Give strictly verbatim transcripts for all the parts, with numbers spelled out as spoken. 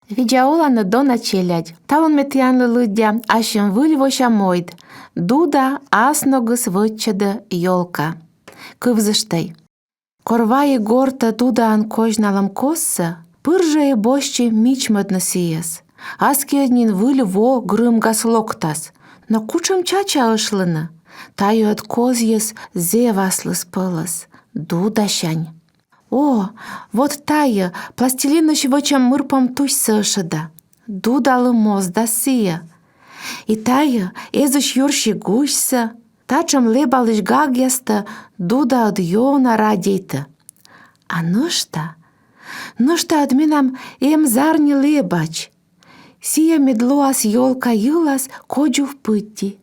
Видза оланныд, дона челядь! Талун ме тіянлы лыддя ассьым выль вося мойд: Дуда ас ногыс вӧтчӧдӧ ёлка. Кывзыштӧй. Кор вайи гортӧ Дудаӧн козьналӧм козсӧ, пыр жӧ и босьтчи мичмӧдны сійӧс. Аски ӧд нин выль во грымгас локтас. Но кутшӧм чача ӧшлыны? Тайӧ ӧд козйыс зэв аслыспӧлӧс, Дудасянь. О, вот тайӧ, пластилинысь вӧчӧм мырпом тусьсӧ ӧшӧда. Дудалы моздас сійӧ. И тайӧ эзысь юрси гусьсӧ. Татшӧм лэбалысь гагъястӧ Дуда ӧд ёна радейтӧ. А нӧшта, нӧшта ӧд менам эм зарни лэбач. Сійӧ мед лоас ёлка йылас кодзув пыдди.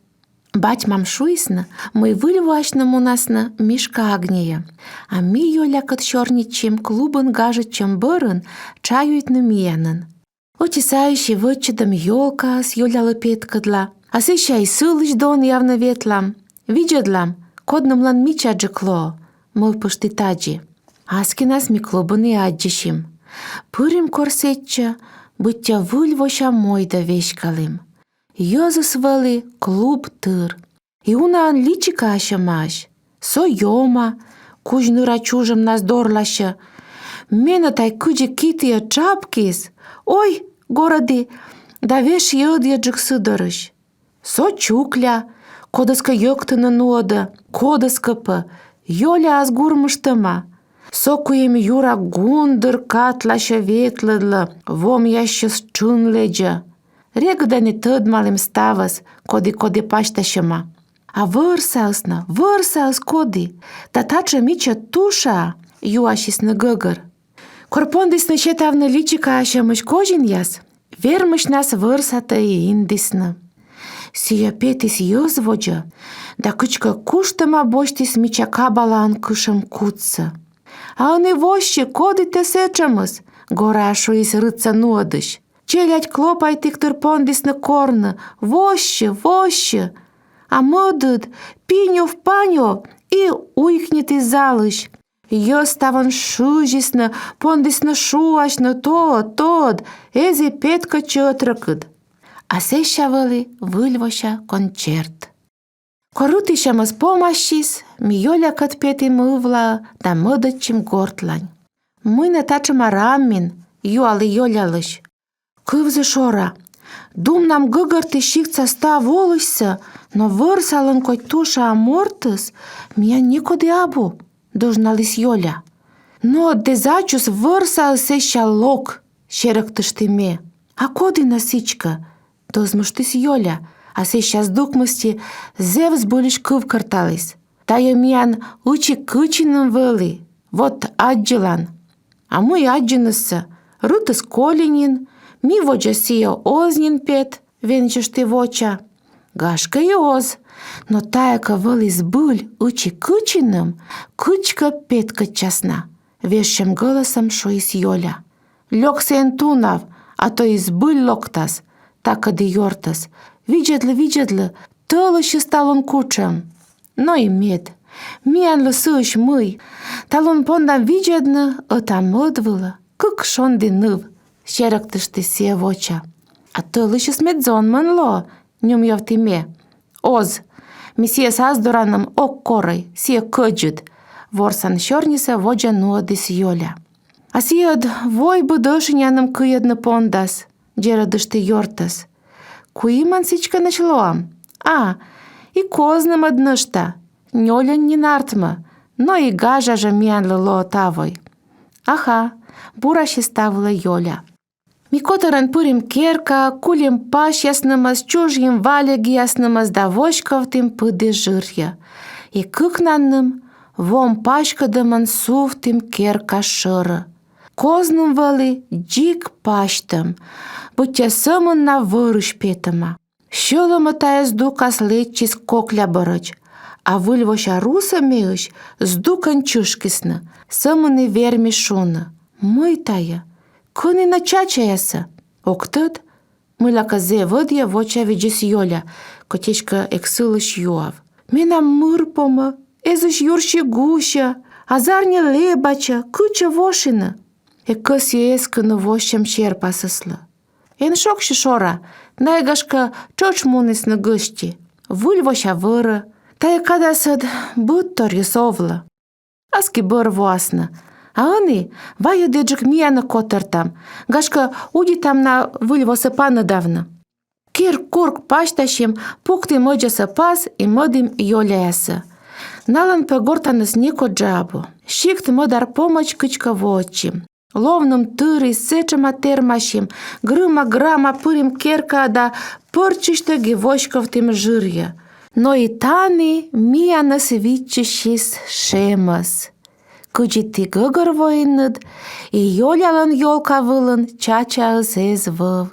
Бать-мам шуисны, мый выль воасьны мунасны Мишка-Агнеӧ, а ми Ёлякӧд сёрнитчим клубын гажӧдчӧм бӧрын чаюйтны миянын. Ӧти сайысь и вӧтчӧдӧм ёлкаыс Ёлялы петкӧдла, а сэсся и сылысь донъявны ветлам. Видзӧдлам, коднымлӧн мичаджык лоӧ, — мӧвпышті тадзи. Аскинас ми клубын и аддзысим. Пырим кор сэтчӧ, быттьӧ выль вося мойдӧ веськалім. Йӧзыс вӧлі клуб тыр. И унаӧн личикаасьӧмаӧсь. Со Ёма, кузь ныра чужӧмнас дорласьӧ. Менӧ тай кыдзи китіӧ тшапкис. Ой, горӧді, да вешйӧ ӧдйӧджык сы дорысь. Со Чукля, кодӧскӧ йӧктыны нуӧдӧ, кодӧскӧ пӧ, Ёляӧс гурмыштӧма. Со куим юра гундыр катласьӧ-ветлӧдлӧ, вомъяссьыс тшын лэдзӧ. Регыдӧн и тӧдмалім ставӧс, коді коді пасьтасьӧма. А вӧрсаыс нӧ, вӧрсаыс коді? Да татшӧм ичӧт тушаа? — юасисны гӧгӧр. Кор пондісны сетавны личикаасьӧмысь козинъяс, вермысьнас вӧрсатӧ и индісны. Сійӧ петіс йӧз водзӧ да кыдзкӧ куштӧма босьтіс мича кабалаӧн кышӧм кудсӧ. — А ӧні воссьы, коді тэ сэтшӧмыс? — гораа шуис рытса нуӧдысь. Челядь клопайтігтыр пондісны корны: «Воссьы, воссьы!» А мӧдыд пинёв-панёв и уйкнитіс залысь. Йӧз ставӧн шызисны, пондісны шуасьны: «Тод, тод, эз и петкӧдчы ӧтрӧкыд». А сэсся вӧлі выльвося концерт. Кор ытысьӧмыс помасис, ми Ёлякӧд петім ывлаӧ да мӧдӧдчим гортлань. «Мый нӧ татшӧма раммин?» — юалі Ёлялысь. — Кывзы, шора. Думнам гӧгӧрті сиктса став олысьсӧ, но вӧрсалӧн кодь тушаа мортыс миян некоді абу, — дождналіс Ёля. — Но ӧд эз ачыс вӧрсаыс сэсся лок, — серӧктышті ме. — А коді нӧ сідзкӧ? — дӧзмыштіс Ёля, а сэсся здук мысти зэв збыльысь кывкӧрталіс: — Тайӧ миян Ычи-Кычиным вӧлі, вот аддзылан. — А мый аддзыныс-сӧ? Рытыс коли нин, ми водзӧ сійӧ оз нин пет, — вензьышті воча. — Гашкӧ, и оз. Но тайӧ кӧ вӧлі збыль Ычи-Кычиным, кыдзкӧ петкӧдчас на, — вежсьӧм гӧлӧсӧн шуис Ёля. — Лёксӧ эн тунав, а то и збыль локтас, — такӧді ёртӧс. — Видзӧдлы, видзӧдлы, тӧлысьыс талун кутшӧм. Но и мед. Миянлы сыысь мый. Талун пондам видзӧдны ӧта-мӧд вылӧ. Кык шонді ныв, — серӧктышті сійӧ воча. — А тӧлысьыс мед зонмӧн лоӧ, — нюмъявті ме. — Оз. Ми сійӧс ас доранӧм ог корӧй, сійӧ кӧдзыд, — ворсан сёрнисӧ водзӧ нуӧдіс Ёля. — А сійӧ ӧд войбыд ӧшиняным кыйӧдны пондас, — дзерӧдышті ёртӧс. — Куимӧн сідзкӧ нӧ лоам? А, и козным ӧд нӧшта. Нёльӧн нин артмӧ, но и гажа жӧ миянлы лоӧ тавой. — Аха, — бурасис та вылӧ Ёля. Ми котӧрӧн пырим керкаӧ, кульим пасьяснымӧс, чужйим валегъяснымӧс да воськовтім пыді жырйӧ. И кыкнанным вом паськӧдӧмӧн сувтім керка шӧрӧ. Козным вӧлі дзик пасьтӧм, быттьӧ сӧмын на вӧрысь петӧма. Сьӧлӧмӧ тайӧ здукас лэччис кокля бӧрӧдз, а выльвося русӧмеысь здукӧн чышкисны, сӧмын и вермис шуны: «Мый тайӧ? Кӧні нӧ чачаясӧ?» «Ог тӧд», — мыйлакӧ зэв ӧдйӧ вочавидзис Ёля, кӧть эськӧ эг сылысь юав. «Менам мырпомӧ, эзысь юрси гусьӧ, а зарни лэбачӧ, кытчӧ вошины?» Эг кӧсйы эскыны воссьӧм серпасыслы. Эн шогсьы, шора, найӧ, гашкӧ, тшӧтш мунісны гӧсьти. Выль вося вӧрӧ. Тайӧ кадас ӧд быдторйыс овлӧ. Аски бӧр воасны. А ӧні вайӧдіджык миянӧ котӧртам. Гашкӧ, удитам на Выль восӧ паныдавны. Керк-курк пасьтасим, пуктім ӧдзӧсӧ пас и мӧдім Ёляясӧ. Налӧн пӧ гортаныс некодлы жӧ абу. Сикт-мӧдар помӧдз кыдзкӧ воӧдчим. Ловным тырис, сэтшӧма тэрмасим, грыма-грама пырим керкаӧ да пӧрччысьтӧг воськовтім жырйӧ. Но и тані миянӧс виччысис шемӧс. Кыдзи ті гӧгӧрвоинныд, и Ёлялӧн ёлка вылын чачаыс эз вӧв.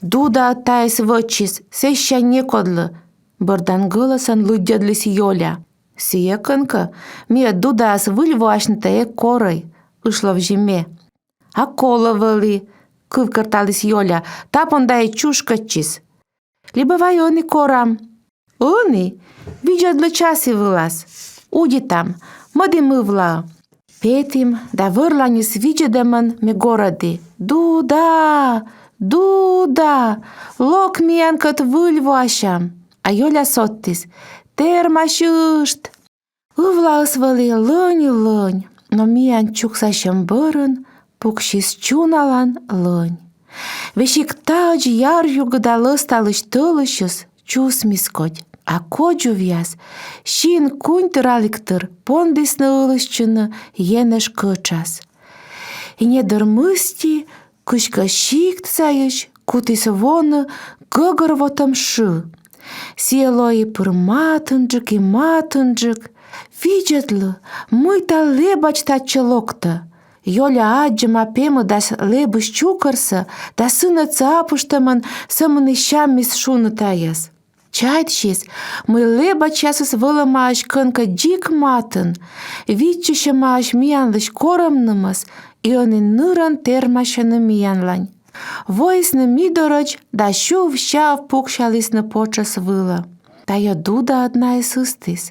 Дудаыд тайӧс вӧчис, сэсся некодлы, — бӧрдан гӧлӧсӧн лыддьӧдліс Ёля. — Сійӧ, кӧнкӧ, ми ӧд Дудаӧс выль воасьнытӧ эг корӧй, — ышловзи ме. — А колӧ вӧлі, — кывкӧрталіс Ёля, — та понда и чушкӧдчис. — Либӧ вай ӧні корам. — Ӧні? Видзӧдлы часі вылас. Удитам, мӧдім ывлаӧ. Петім, да вӧрланьыс видзӧдӧмӧн ме горӧді: «Дуда! Дуда! Лок миянкӧд выль воасям!» А Ёля содтіс: «Тэрмасьышт!» Ывлаыс вӧлі лӧнь-лӧнь, но миян чуксасьӧм бӧрын пуксис чуналан лӧнь. Весиг таӧдз яръюгыда лӧсталысь тӧлысьыс чусмис кодь, а кодзувъяс син куньтыр-аликтыр пондісны ылысьтчыны енэж кӧтшас. И недыр мысти кыськӧ сикт сайысь кутіс воны гӧгӧрвотӧм шы. Сійӧ лои пыр матынджык и матынджык. Видзӧдлы, мыйта лэбач татчӧ локтӧ. Ёля аддзӧма пемыдас лэбысь чукӧрсӧ да сынӧдсӧ апыштӧмӧн сӧмын и сяммис шуны тайӧс. Чайткис, мый лэбачьясыс вӧлӧмаӧсь кӧнкӧ дзик матын, виччысьӧмаӧсь миянлысь корӧмнымӧс и ӧні нырӧн тэрмасьӧны миянлань. Воисны ми дорӧдз да сюв-сяв пуксялісны потшӧс вылӧ. Тайӧ Дудаыд найӧс ыстіс.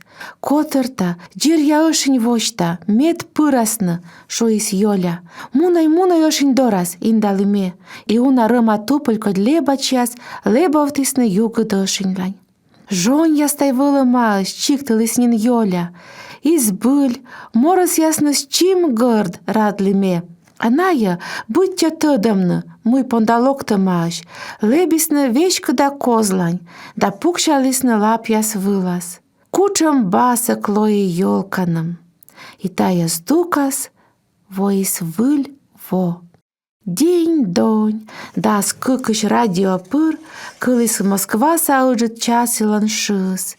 «Котӧрта, дзиръя ӧшинь восьта, мед пырасны», — шуис Ёля. «Мунӧй, мунӧй ӧшинь дорас», — индалі ме. И уна рӧма тупылькодь лэбачьяс лэбовтісны югыд ӧшиньлань. «Жонъяс тай вӧлӧмаӧсь», — чиктыліс нин Ёля. «И збыль, морӧсъясныс чим гӧрд», — радлі ме. А найӧ быттьӧ тӧдӧмны, мый понда локтӧмаӧсь, лэбисны веськыда козлань да пуксялісны лапъяс вылас. Кутшӧм басӧк лои ёлканым. И тайӧ здукас воис выль во. Динь-донь, дас кыкысь радио пыр кыліс Москваса ыджыд часилӧн шыыс.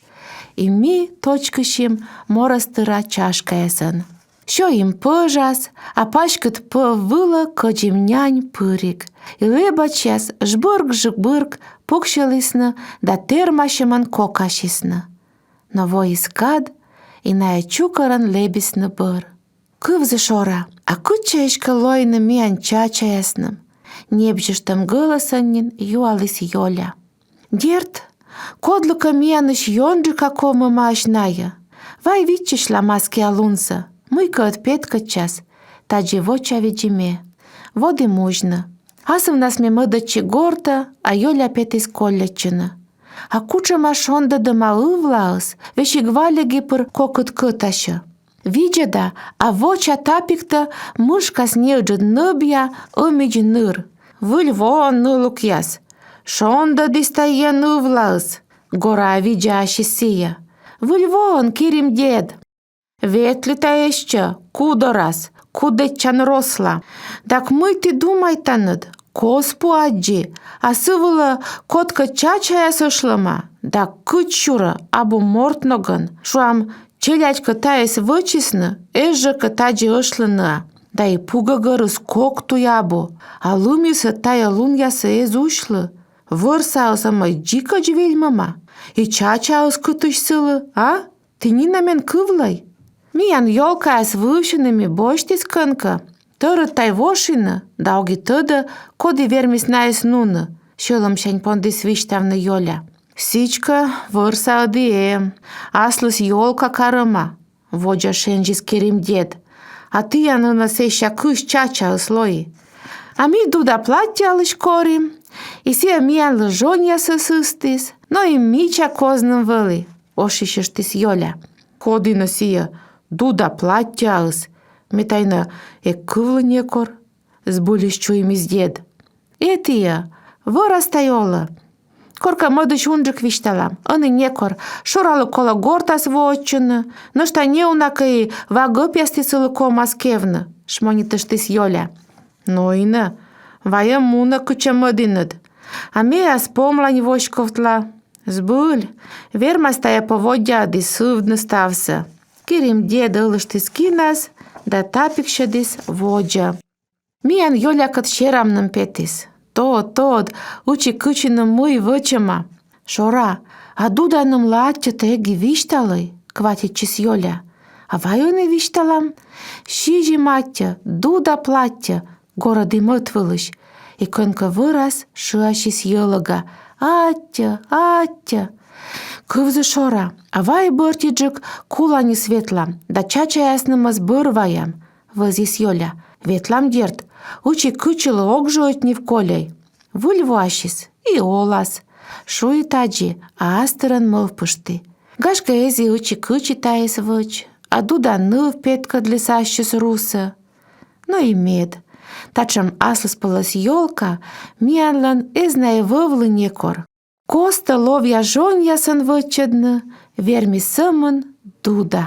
И ми точкысим морӧс тыра чашкаясӧн. Сёйим пӧжас, а паськыд пӧв вылӧ кӧдзим нянь пыриг. И лэбачьяс жбырг-жбырг пуксьылісны да тэрмасьӧмӧн кокасисны. Но воис кад, и найӧ чукӧрӧн лэбисны бӧр. Кывзы, шора, а кытчӧ эськӧ лоины миян чачаясным? — небзьыштӧм гӧлӧсӧн нин юаліс Ёля. — Дерт, кодлыкӧ миянысь ёнджыка ковмӧмаӧсь найӧ. Вай виччысьлам аскиа лунсӧ, мыйкӧ ӧд петкӧдчас, — тадзи вочавидзи ме. Водім узьны. Асывнас ме мӧдӧдчи гортӧ, а Ёля петіс колльӧдчыны. А кутшӧма шондӧдӧма ывлаыс, весиг валегипыр кокыд кӧтасьӧ. Видзӧда, а воча тапиктӧ мышкас неыджыд нӧбъя ӧмидз ныр. «Выль воӧн, нылукъяс! Шондӧдіс тай эн ывлаыс!» — гораа видзаасис сійӧ. «Выль воӧн, Керим дед!» — «Ветлі тай эстчӧ ку дорас, кудӧдчан росла. Дак мый ті думайтанныд, коз пу аддзи, а сы вылӧ кодкӧд чачаяс ӧшлӧма, да кыдз сюрӧ, абу морт ногӧн. Шуам, челядькӧ тайӧс вӧчисны, эз жӧ кӧ тадзи ӧшлыны-а. Да и пу гӧгӧрыс кок туй абу, а лымйыс ӧд тайӧ лунъясӧ эз усьлы. Вӧрсаыс ӧмӧй дзикӧдз вильмӧма. И чачаыс кытысь сылы, а? Ті нинӧм эн кывлӧй. Миян ёлкаяс вывсьыным и босьтіс кӧнкӧ. Тӧрыт тай вошйыны, да ог и тӧдӧ, коді вермис найӧс нуны», — сьӧлӧмсянь пондіс висьтавны Ёля. «Сідзкӧ, вӧрсаыд и эм, аслыс ёлка карӧма», — водзӧ шензис Керим дед. «А тіян ӧні сэсся кызь чачаыс лои». «А ми Дуда платтьӧалысь корим. И сійӧ миянлы жоньясӧс ыстіс, но и мича козным вӧлі, — ошйысьыштіс Ёля. — Коді нӧ сійӧ Дуда платтьӧаыс? Ме тай нӧ эг кывлы некор, — збыльысь чуймис дед. — Этійӧ, вӧрас тай олӧ. Коркӧ мӧдысь унджык висьталам, ӧні некор. Шоралы колӧ гортас воӧдчыны, нӧшта неуна кӧ и ва гӧпъясті сылы ковмас кевны, — шмонитыштіс Ёля. — Но и нӧ, вайӧ мунӧ, кытчӧ мӧдінныд. А ме ас помлань воськовтла. Збыль, вермас тайӧ поводдяыд и сывны ставсӧ. Кирим дед ӧвтыштіс кинас да тапиксьӧдіс водзӧ. Миян Ёлякӧд серамным петіс. Тод, тод, ычи-кычиным мый вӧчӧма. — Шора, а Дуданымлы аттьӧ тэ эг и висьталӧй, — кватитчис Ёля. — А вай ӧні висьталам. Сизим аттьӧ, Дуда платтьӧ, горӧдім ӧтвылысь. И кӧнкӧ вӧрас шыасис йӧлӧга: — Аттьӧ, аттьӧ! Кывзы, Шора, а вай бӧртиджык куланьыс ветлам да чачаяснымӧс бӧр ваям, — вӧзйис Ёля. — Ветлам, дерт, ычи-кычилы ог жӧ ӧтнив кольӧй. Выль воасис и олас, — шуи тадзи, а ас тырӧн мӧвпышті: — Гашкӧ, эз и ычи-кычи тайӧс вӧч, а Дуда ныв петкӧдліс ассьыс русӧ. Но и мед. Татшӧм аслыспӧлӧс ёлка миянлӧн эз на и вӧвлы некор. Костӧ ловъя жоньясӧн вӧтчӧдны вермис сӧмын Дуда.